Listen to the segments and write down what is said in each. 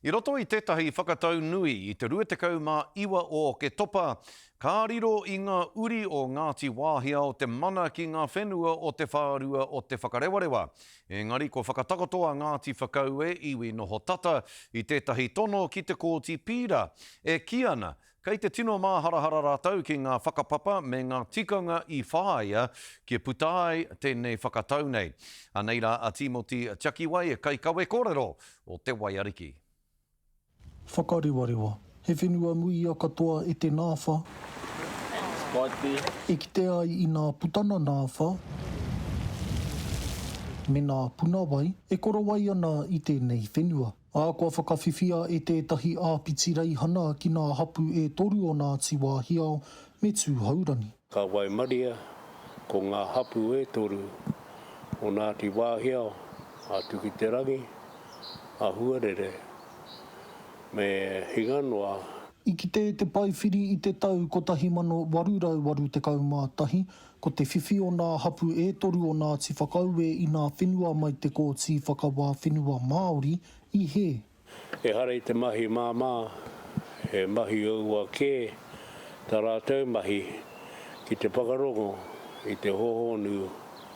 I roto i tētahi whakatau nui i te 29 o Oketopa, ka riro i ngā uri o Ngāti Wāhiao te mana ki ngā whenua o te whārua o Te Whakarewarewa. Engari kua whakatakoto a Ngāti Whakaue, iwi noho tata, i tētahi tono ki te Kōti Pīra, e kī ana Kei te tino māharahara rātou ki ngā whakapapa me ngā tikanga i whāia kia puta ai tēnei whakatau nei. Anei rā a Tīmoti Tiakiwai, kaikawe kōrero o Te Waiariki. Whakarewarewa. He whenua muia katoa e te nāwha. E kitea ai i nā putana nāwha me nā puna wai e korowai ana i tēnei whenua. Ā, kua whakawhiwhia e tētahi āpiti reihana ki nā hapu e toru o Nāti Wāhiao me Tūhourangi. Ka waimaria ko ngā hapu e toru o Nāti Wāhiao, a Tukiterangi, a Huarere me Hinganoa. I kite te paewhiri i te tau 1881, ko te whiwhi o nā hapu e toru o Ngāti Whakaue i nā whenua mai te Kōti Whakawā Whenua Māori i hē. Ehara i te mahi māmā, he mahi uaua kē tā rātou mahi ki te whakarongo i te hōhonu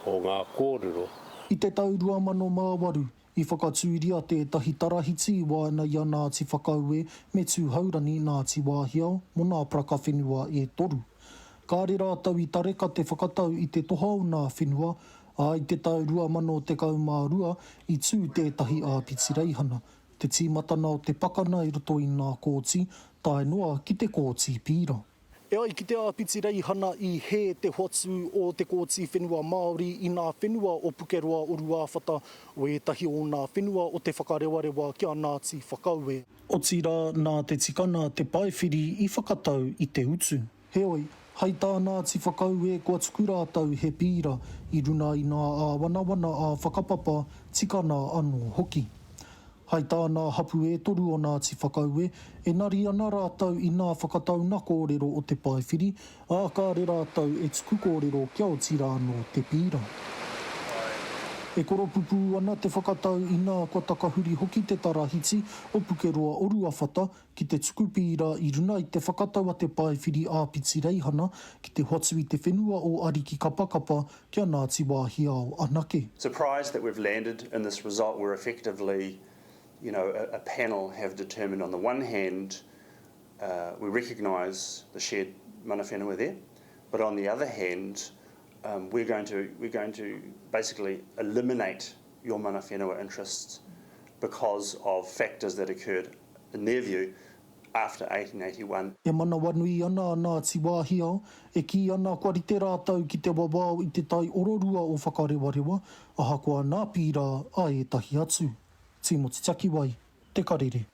o ngā kōrero. I te tau 2008, I whakatūria tētahi tarahiti i waenga i a Ngāti Whakaue me Tūhourangi, Ngāti Wāhiao, mō nā paraka whenua e toru. Kāre rātou i tareka te whakatau i te toha o nā whenua, ā, i te tau 2012 i tū tētahi āpiti reihana, te tīmatana o te pakana i roto i nā kōti, tae noa ki te Kōti Pīra. E ai ki te āpiti reihana i hē te hoatu o te Kōti Whenua Māori i nā whenua o Pukeroa Oruawhata, o ētahi o nā whenua o Te Whakarewarewa ki a Ngāti Whakaue. Otirā, nā te tikana te paewhiri i whakatau i te utu. Heoi, hai tā Ngāti Whakaue kua tuku rātou he pīra i runa i nā āwanawana ā-whakapapa, tikana anō hoki. Hai tā nā hapu e toru o Ngāti Whakaue, e nari ana rātou i nā whakatauna kōrero o te paewhiri, ā, kāre rātou e tuku kōrero kia oti rā anō te pīra. E koropupū ana te whakatau inā kua takahuri hoki te tarahiti o Pukeroa Oruawhata ki te tuku pīra i runa i te whakatau a te paewhiri āpiti reihana ki te hoatu i te whenua o Arikikapakapa ki a Ngāti Wāhiao anake. Surprised that we've landed in this result where effectively, you know, a, a panel have determined on the one hand uh, we recognise the shared mana whenua there, but on the other hand, um, we're going to we're going to basically eliminate your mana whenua interests because of factors that occurred, in their view, after 1881. E manawanui ana a Ngāti Wāhiao, e kī ana kua rite rātou ki te wawao i te tai ororua o Whakarewarewa, ahakoa nā pīrā a ētahi atu. Tīmoti Takiwai, Te Karere.